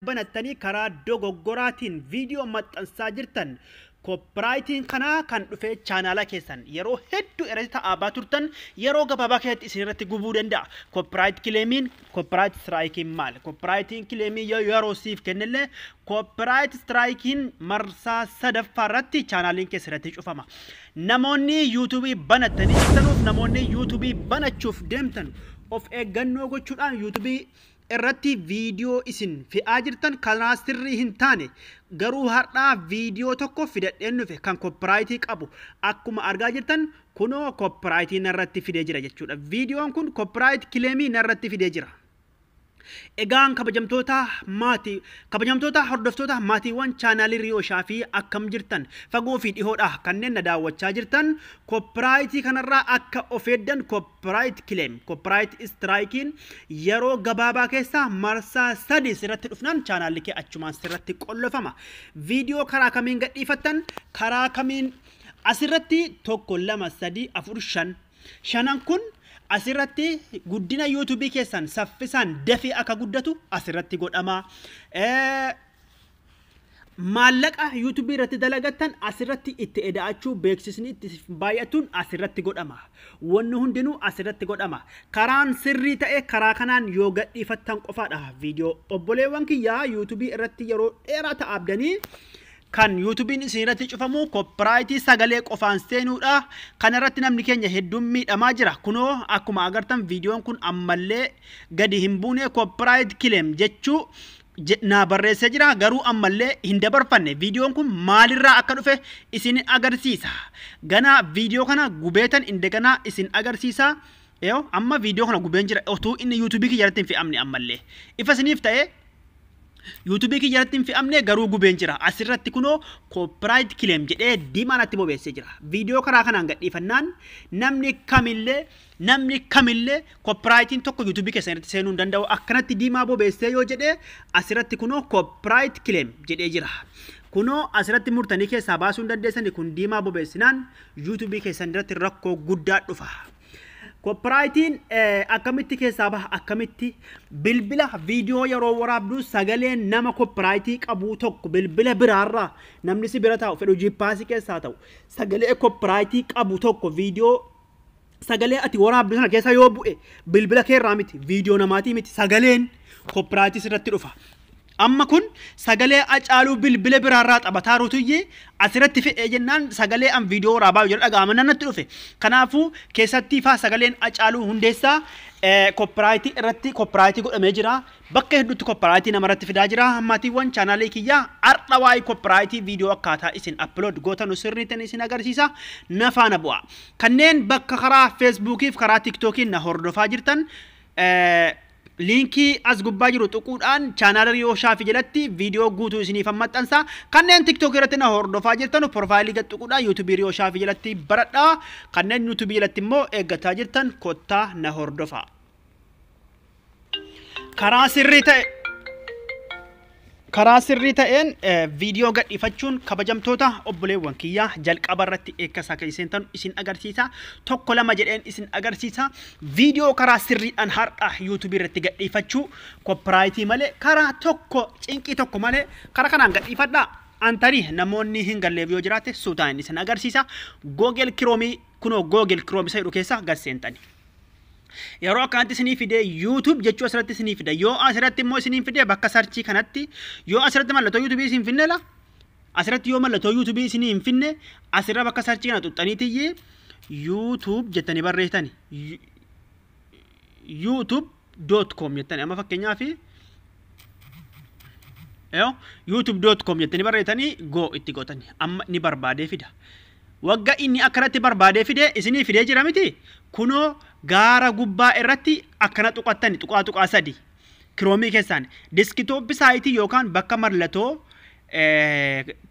Banattanii karaa dogoggoraatiin viidiyoo maxxansaa jirtan, copyrightiin kanaa kan dhufe chaanaala keessan yeroo hedduu irratti ta'aa turtan yeroo gabaabaa keessatti isin irratti gubuu danda'a. Copyright claimiin, copyright strikeiin maali? Copyrightiin claimii yeroo siif kennillee, copyright strikeiin marsaa sadaffaa irratti chaanaaliin keessa irratti cufama. Namoonni YouTubeii banattanii jirtanuuf, namoonni YouTubeii banachuuf deemtan, of eeggannoo gochuudhaan YouTubeii irratti viidiyoo isin fe'aa jirtan karaa sirrii hin taane. Garuu har'aa viidiyoo tokko fidadheen dhufe kan copyrightii qabu. Akkuma argaa jirtan kunoo copyrightii narratti fidee jira jechuudha. Viidiyoon kun copyright claimii narratti fidee jira. Egaan kabajamtoota maatii, kabajamtoota hordoftoota, maatiiwwan chaanaalii Riyoo Shaafii, akkam jirtan? Fagoo fi dhihoodha kanneen na daawwachaa jirtan, copyrightii kanarraa akka of eeggan. Copyright claim, copyright strikeiin yeroo gabaabaa keessa marsaa 3 sirratti dhufnaan chaanaalli kee achumaan sirratti qollofama. Viidiyoo karaa kamiin gadhiifattan, karaa kamiin asirratti tokko, lama, sadii, afur, shan, shanan kun asirratti guddina YouTubeii keessan saffisaan dafee akka guddatu asirratti godhama. Maallaqa YouTubeii irratti dalagattan asirratti itti eda'achuu, beeksisni itti baay'atuun asirratti godhama. Wanni hundinuu asirratti godhama. Karaan sirrii ta'e karaa kanaan yoo gadhiifattan qofaadha viidiyoo. Obboleewwan kiyyaa, YouTubeii irratti yeroo dheeraa ta'abdanii kan YouTubeiin isin irratti cufamu copyrightii sagalee qofaan seenuudha. Kana irratti namni keenya hedduun miidhamaa jira. Kunoo akkuma agartan viidiyoon kun ammallee gadi hin buune. Copyright claim jechuu naa barreessee jira, garuu ammallee hin dabarfanne. Viidiyoon kun maalirraa akka dhufe isin agarsiisa. Ganaa viidiyoo kana gubeetan indeganaa isin agarsiisa. Yoo amma viidiyoo kana gubeen jira, otuu inni YouTubeii kiyya irratti hin fe'amne, ammallee ifa isiniif ta'ee YouTubeii kiyya irratti hin fe'amne, garuu gubeen jira. Asirratti kunoo copyright claim jedhee diimaa natti bobeessee jira. Viidiyoo karaa kanaan gadhiifannaan namni kamillee copyrightiin tokko YouTubeii keessan irratti seenuu hin danda'u. Akkanatti diimaa bobeessee yoo jedhee, asirratti kunoo copyright claim jedhee jira. Kunoo asirratti murtanii keessaa baasuu hin dandeessani. Kun diimaa bobeessinaan YouTubeii keessan irratti rakkoo guddaa dhufa. Copyrightiin akkamitti keessaa baha? Akkamitti bilbila viidiyoo yeroo waraabdu sagaleen nama copyrightii qabu tokko bilbila biraarraa, namni si bira taa'u fedhu jiippaasii keessaa ta'u, sagalee copyrightii qabu tokko viidiyoo sagalee ati waraabdu sana keessa yoo bu'e, bilbila keerraa miti, viidiyoo namaatii miti, sagaleen copyrightii sirratti dhufa. Amma kun sagalee Acaaluu bilbila biraarraa taphataa rutuyyee asirratti fe'ee jennaan, sagalee an viidiyoo waraabaa jiru dhaga'ama natti dhufe. Kanaafuu keessattii faa sagaleen Acaaluu Hundeessaa copyrightii irratti copyrightii godhamee jira. Bakka hedduutti copyrightii namarratti fidaa jira. Maatiiwwan chaanaalii kiyyaa, har'a waa'ee copyrightii viidiyoo akkaataa isin upload gootanu sirriitti isin agarsiisa. Na faana bu'a. Kanneen bakka karaa Facebookiif karaa TikTokiin na hordofaa jirtan, linkii as gubbaa jiru tuquudhaan chaanaala Riyoo Shaafii jalatti viidiyoo guutuu isiniif maxxansa. Kanneen TikTok irratti na hordofaa jirtan, profileii gad tuquudhaan YouTubeii Riyoo Shaafii jalatti baradhaa. Kanneen YouTubeii jalatti immoo eeggataa jirtan, kottaa na hordofaa. Karaa sirrii ta'een viidiyoo gadhiifachuun, kabajamtoota obboleewwan kiyyaa, jalqaba irratti eekkasaa kan isin tan isin agarsiisa. Tokko lama jedheen isin agarsiisa. Viidiyoo karaa sirriidhaan har'a YouTubeii irratti gadhiifachuu, copyrightii malee, karaa tokko cinqii tokko malee karaa kanaan gadhiifadhaa. Antanii namoonni hin galleef yoo jiraate suutaan isin agarsiisa. Google Chromeii, kunoo Google Chrome isa jedhu keessa gad seentani. Yeroo akkanatti isinii fide, YouTube jechuu asirratti isinii fida. Yoo asirratti immoo isinii fide, bakka searchii kanatti yoo asirratti mallattoo YouTubeii isin finne la, asirratti yoo mallattoo YouTubeii isinii hin finne, asirra bakka searchii kana xuxxaniitiyyee YouTube jettanii barreessitani. youtube.com jettanii, amma fakkeenyaaf yoo youtube.com jettanii barreessitanii go itti gootani, amma ni barbaadee fida. Wagga inni akkanatti barbaadee fide, isinii fidee jira miti? Kunoo gaara gubbaa irratti akkana tuqattani, tuqaa tuqaa sadi. Chromeii keessaan desktop siteii yookaan bakka mallattoo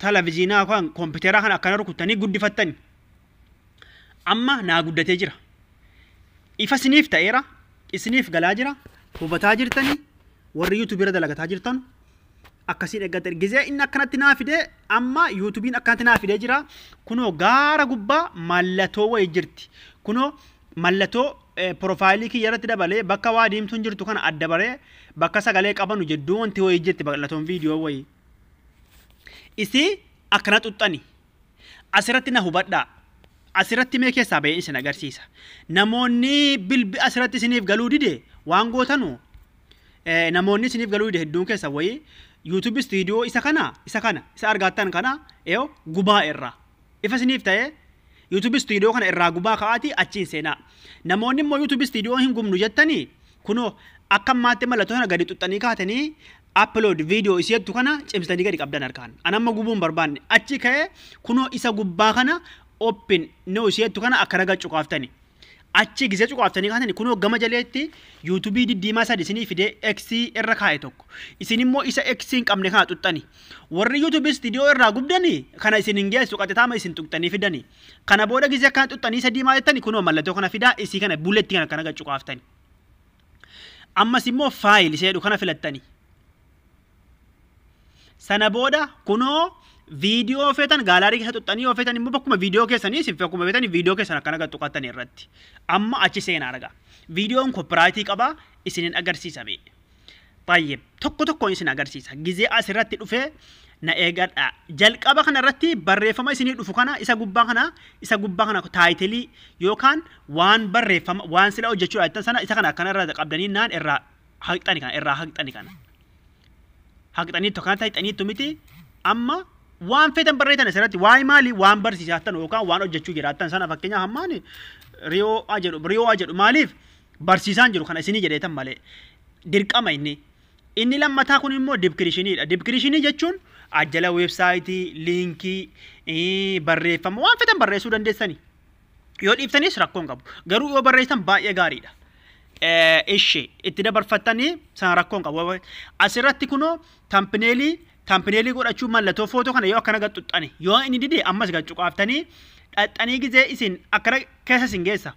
televiziyoonaa yookaan kompiitaraa kana akkana rukuttanii guddifattani. Amma naa guddatee jira. Ifa isiniif ta'eera, isiniif galaa jira, hubataa jirtanii warri YouTubeii irra dalagataa jirtan akkasiin eeggatan. Gizee inni akkanatti naa fide, amma YouTubeiin akkanatti naa fidee jira. Kunoo gaara gubbaa mallattoo wayii jirti. Kunoo mallattoo Profile kiyya irratti dabalee bakka waa diimtuun jirtu kana adda baree bakka sagalee qabanu jidduu wanti wayii jetti bal'atoon viidiyoo wayii. Isii akkana xuxxani. Asirratti na hubadhaa. Asirratti mee keessaa bahee isin agarsiisa. Namoonni bilbi asirratti isiniif galuu dide waan gootanu, namoonni isiniif galuu dide hedduun keessa wayii, YouTube Studio isa kana isa argattan kana yoo gubaa irraa ifa isiniif ta'ee, YouTube Studio kana irraa gubaa ka'aati achiin seenaa. Namoonni immoo YouTube Studio hin gubnu jettanii, kunoo akka ammaatti mallattoo sana gadi xuxxanii kaatanii upload video isiettu kana cimsitanii gadi qabdan harkaan. An amma gubuu hin barbaanne. Achi ka'ee kunoo isa gubbaa kana open no isiettu kana akkana gad cuqaaftani. Achi gisee cuqaaftanii kaatanii kunoo gama jaleetti YouTubeii diddiimaa sadi isinii fidee X irra kaa'e tokko. Isin immoo isa X hin qabne kana xuxxani. Warri YouTube Studio irraa gubdanii kana isin hin geessu, qaxitaama isin tuqxanii fidani. Kana booda gisee akkana xuxxanii sadii maal jettani, kunoo mallattoo kana fidaa, isii kana buletti kana akkana gad cuqaaftani. Ammas immoo file ishee jedhu kana filattani. Sana booda kunoo viidiyoo feetan gallery keessa xuxxanii, yoo feetan immoo bakkuma viidiyoo keessanii isin akkuma feetan viidiyoo keessan akkana gad tuqattanii irratti. Amma achi seenaa argaa. Viidiyoon copyrightii qabaa, isinin agarsiisa bee. Baay'ee tokko tokkoon isin agarsiisa. Gizee asirratti dhufee na eegadha. Jalqaba kana irratti barreeffama isinii dhufu kana isa gubbaa kana title yookaan waan barreeffama waan sila hojjechuudha jettan sana isa kana akkana irraa qabdanii naan irraa haqxani kana irraa haqxani kana. Haqxanii tokko kana haqxaniittu miti, amma waan feetan barreessan asirratti waa'ee maalii, waan barsiisaattan yookaan waan hojjechuu jiraattan sana. Fakkeenyaaf hammaan riyoo jedhu, riyoo jedhu, maaliif barsiisaan jiru kana isinii jedheetan malee dirqama inni. Inni lammataa kun immoo descriptioniidha. Descriptionii jechuun ajjala websiteii, linkii, barreeffama waan feetan barreessuu dandeessani. Yoo dhiiftanis rakkoo hin qabu. Garuu yoo barreessan baay'ee gaariidha. Ishee itti dabarfattanii sana rakkoo hin qabu. Asirratti kunoo thumbnailii godhachuu mallattoo footoo kana yoo akkana gad xuxxani, yoo inni dide ammas gad cuqaaftanii dhaxxanii gizee isin akkana keessa isin geessa.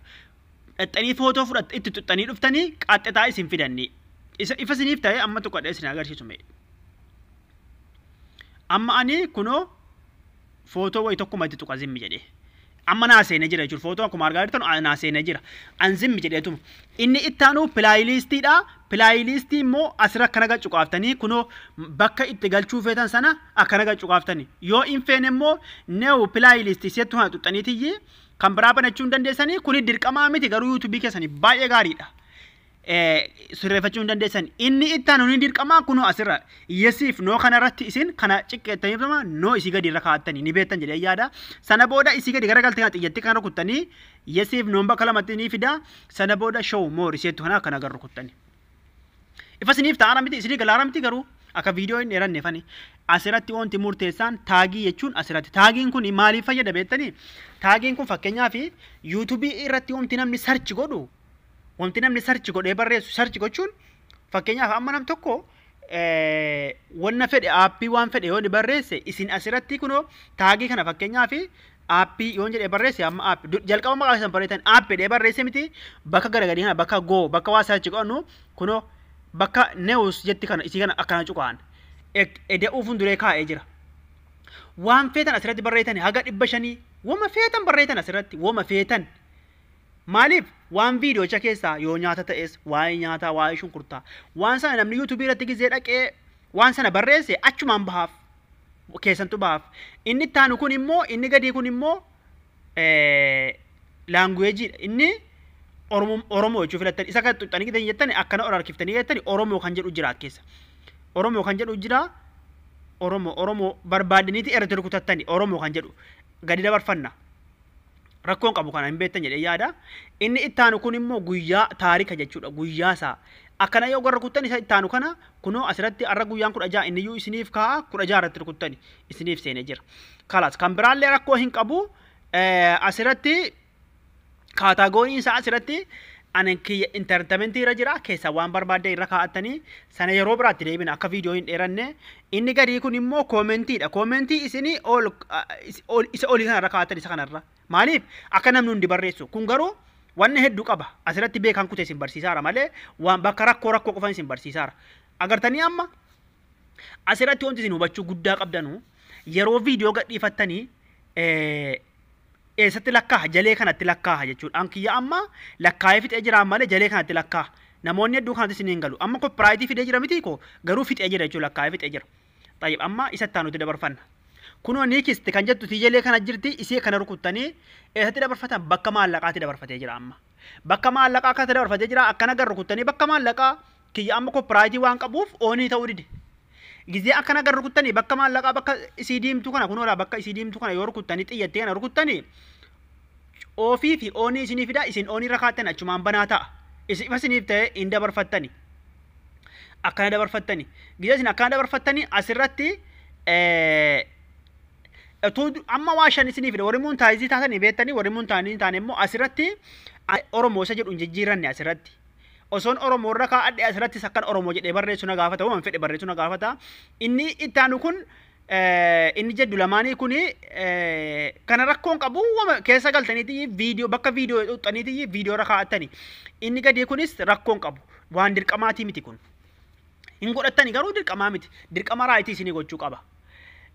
Dhaxxanii footoo fudhat itti xuxxanii dhuftanii qaxxataa isin fidanni. Isa ifa isiniif ta'e amma tuqadhee isin agarsiisu mee. Amma ani kunoo footoo wayi tokkuma itti tuqa zimmi jedhee. Amma naa seenee jira jechuudha. Footoo akkuma argaa jirtan naa seenee jira. An zimmi jedheetuma. Inni ittaanu playlistiidha. Playlistii immoo asirra akkana gad cuqaaftanii kunoo bakka itti galchuu feetan sana akkana gad cuqaaftanii. Yoo hin feene immoo new playlistii settu kana xuxxaniitiyyi kan biraa banachuu hin dandeessanii. Kuni dirqamaa miti, garuu YouTubeii keessanii baay'ee gaariidha. Sirreeffachuu hin dandeessan. Inni ittaanu ni dirqamaa, kunoo asirra yesiif no kanarratti isin kana ciqqeettanii no isii gadi irra kaa'attanii ni beektan jedhee yaada. Sana booda isii gadi garagaltee kana xiyyatti kana rukuttanii yesiif noon bakka lamatti ni fida. Sana booda show more iseettu kana akkana gar rukuttanii. Ifa isiniif ta'aara miti, isinii galaara miti, garuu akka viidiyoo hin dheeranne fani. Asirratti wanti murteessaan tagii jechuun asirratti. Tagiin kun maaliif fayyada beektanii? Tagiin kun fakkeenyaaf YouTubeii irratti wanti namni search godhu, wanti namni search godhee barreessu, search gochuun fakkeenyaaf amma nam tokko wanna fedhe, appii waan fedhe yoo inni barreesse, isin asirratti kunoo tagii kana fakkeenyaaf appii yoon jedhee barreesse, amma appii jalqaba maqaa keessan barreessan appii jedhee barreesse miti, bakka garagarii kana bakka go bakka waa search godhannu kunoo bakka news jetti kana isii kana akkana cuqaan eda'uu fuulduree kaa'ee jira. Waan feetan asirratti barreessan, haga 500 wama feetan barreessan asirratti wama feetan. Maaliif waan viidiyoocha keessaa yoo nyaata ta'es, waa'ee nyaataa, waa'ee shunkurtaa, waan sana namni YouTubeii irratti gizee dhaqee waan sana barreesse achumaan bahaaf, keessantu bahaaf. Inni ittaanu kun immoo, inni gadii kun immoo languageiidha. Inni Oromoo jechuu filattan isa kan xuxxanii gidan jettani akkana ol harkiftanii jettani Oromoo kan jedhu jira keessa. Oromoo kan jedhu jira. Oromoo barbaadiniiti irratti rukutattani Oromoo kan jedhu gadi dabarfanna. Rakkoon qabu kana hin beektan jedhee yaada. Inni ittaanu kun immoo guyyaa taarika jechuudha, guyyaa isaa. Akkana yoo garra rukuttan isa ittaanu kana kunoo asirratti har'a guyyaan 16 inni iyyuu isiniif kaa'a, 16 irratti rukuttani isiniif seenee jira. Kalaas kan biraallee rakkoo hin qabu. Asirratti categoryn isaa asirratti ani kiyya entertainmentii irra jira, keessa waan barbaadde irra kaa'attanii sana yeroo biraatti deebina akka viidiyoo hin dheeranne. Inni gadii kun immoo commentiidha. Commentii isinii ol isa olii kanarra kaa'attan isa kanarra. Maaliif akka namni hundi barreessu kun garuu wanni hedduu qaba. Asirratti beekan kutee isin barsiisaara malee waan bakka rakkoo rakkoo qofan isin barsiisaara. Agartanii, amma asirratti wanti isin hubachuu guddaa qabdanu yeroo viidiyoo gadhiifattanii Eessatti lakkaa'a? Jalee kanatti lakkaa'a jechuudha. An kiyya amma lakkaa'ee fixee jira malee jalee kanatti lakkaa'a. Namoonni hedduu kanatti isin hin galu. Amma copyright fidee jira miti koo, garuu fixee jira jechuudha, lakkaa'ee fixee jira. Tayyib, amma isatti aanutti dabarfanna. Kunoo next kan jettu jalee kana jirti, isee kana rukuttanii eessatti dabarfatan? Bakka maallaqaatti dabarfatee jira amma. Bakka maallaqaa akkatti dabarfatee jira. Akkana gar rukuttanii bakka maallaqaa kiyya amma copyright waan qabuuf on ta'uu dide. Gizee akkana gar rukuttanii bakka maallaqaa bakka isii diimtuu kana, kunoodha, bakka isii diimtuu kana yoo rukuttanii, xiyyattee kana rukuttanii, off fi on isinii fida. Isin on irra kaattan achumaan banaa ta'a. Isin ifa isiniif ta'e hin dabarfattani. Akkana dabarfattani. Gizee isin akkana dabarfattanii asirratti utuu amma waa shan isinii fida. Warri monetize taatanii beektanii, warri monetize hin taane immoo asirratti Oromoo isa jedhu hin jijjiiranne asirratti. Osoon Oromoo irra kaa'adhe asirrattis akkan Oromoo jedhee barreessuu na gaafata, waan fedhe barreessuu na gaafata. Inni itti aanu kun, inni jedhu lamaanii kuni kana rakkoon qabu, keessa galtaniiti viidiyoo, bakka viidiyoo xuxxaniiti viidiyoo irra kaa'attani. Inni gadii kunis rakkoon qabu, waan dirqamaatii miti kun. Hin godhattani garuu dirqamaa miti. Dirqama right isinii gochuu qaba.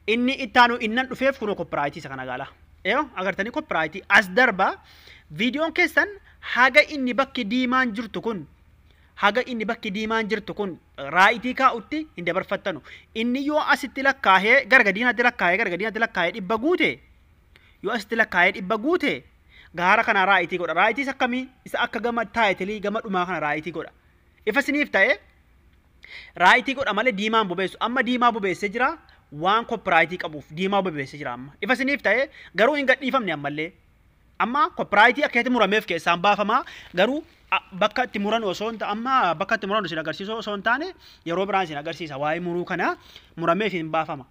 Inni itti aanu innan dhufeef kunoo copyright isa kana gaala. Eeyo, agartanii, copyright as darba. Viidiyoon keessan haga inni bakki diimaan jirtu kun, haga inni bakki diimaan jirtu kun right kaa'utti hin dabarfattanu. Inni yoo asitti lakkaahee gara gadiinatti lakkaahee, gara gadiinatti lakkaahee 100 guute, yoo asitti lakkaahee 100 guute, gaara kana right godha. Rightiis akkamii? Isa akka gama title gama dhumaa kana right godha. Ifa isiniif ta'e, right godha malee diimaan bobeessu. Amma diimaa bobeessee jira, waan copyright qabuuf diimaa bobeessee jira amma. Ifa isiniif ta'e, garuu hin gadhiifamne ammallee. Amma copyright akkasitti murameef keessaan baafamaa, garuu bakka itti muran osoo hin amma bakka itti muran isin agarsiisu osoo hin taane, yeroo biraan isin agarsiisa waa'ee muruu kana, murameef hin baafama.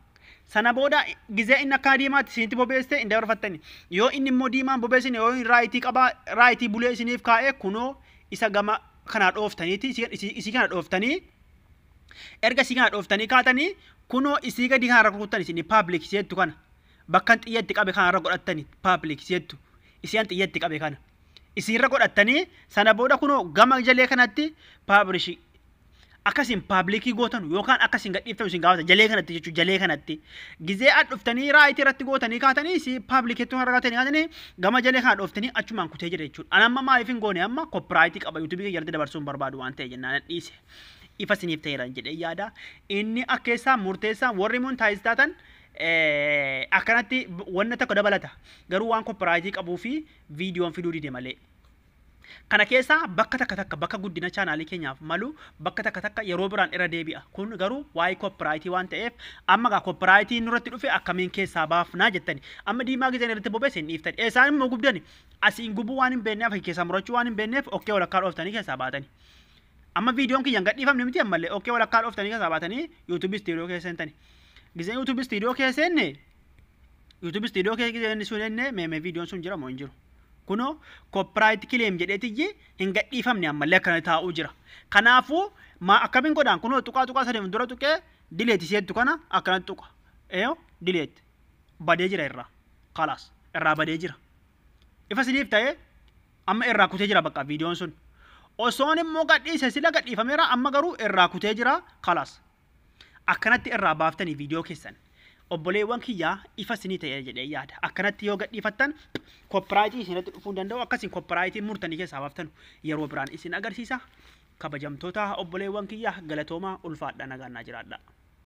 Sana booda gizee inni akka diimaatti isinitti bobeesse hin dabarfattani. Yoo inni immoo diimaan bobeessine, yoo inni right qabaa, right bulee isiniif kaa'ee, kunoo isa gama kanaa dhooftaniiti, isii kana dhooftanii, erga isii kana dhooftanii kaatanii, kunoo isii gadi kanarra rukuttan, isin public jettu kana, bakka xiyyatti qabe kanarra godhattani, public jettu isiin xiyyatti qabe kana isiirra godhattanii, sana booda kunoo gama jalee kanatti publish akkasiin public gootanu yookaan akkasiin gadhiiftanu isin gaafata jalee kanatti jechuudha. Jalee kanatti gizee ad dhuftanii right irratti gootanii kaatanii, si public jettuu argatanii kaatanii, gama jalee kana dhooftanii achumaan kutee jira jechuudha. An amma maaliif hin goone? Amma copyright qaba, YouTube jalatti dabarsuu hin barbaadu waan ta'e jennaan dhiise. Ifa isiniif ta'eera jedhee yaada. Inni akkeessaa murteessaa warri monetize taatan akkanatti wanna tokko dabalata, garuu waan copyright qabuu fi viidiyoon fiduu dide malee. Kana keessaa bakka takka takka, bakka guddina chaanaalii keenyaaf malu, bakka takka takka yeroo biraan irra deebi'a. Kun garuu waa'ee copyright waan ta'eef, amma gaa copyright nurratti dhufe akkamiin keessaa baafnaa jettani. Amma diimaa gizeen irratti bobeesse hin dhiiftani. Eessaan immoo gubdani? Asiin gubuu waan hin beekneef, keessaa murachuu waan hin beekneef, okay, walakkaa dhooftanii keessaa baatani. Amma viidiyoon kiyyan gadhiifamne miti ammallee, okay, walakkaa dhooftanii keessaa baatanii YouTube Studio keessa hintani. Gizeen YouTube Studio keessa hinne, YouTube Studio keessa inni sun enne meemee viidiyoon sun jira moo hin jiru? Kunoo copyright claim jedheetiyyi hin gadhiifamne, ammallee akkana taa'uu jira. Kanaafuu maa akkamiin godhaan? Kunoo tuqaa tuqaa sadii dura tuqee delete isheettu kana akkanatti tuqa. Eeyo, delete badee jira irraa. Kalaas, irraa badee jira. Ifa isiniif ta'ee, amma irraa kutee jira bakka viidiyoon sun. Osoon immoo gadhiise sila gadhiifameera, amma garuu irraa kutee jira, kalaas. Akkanatti irraa baaftanii viidiyoo keessan. Obboleewwan kiyyaa, ifa isinii ta'e jedhee yaada. Akkanatti yoo gadhiifattan copyright isinatti dhufuu hin danda'u. Akkasiin copyright murtanii keessaa baaftanu yeroo biraan isin agarsiisa. Kabajamtoota obboleewwan kiyyaa, galatoomaa, ulfaadha, nagaan naa jiraadha.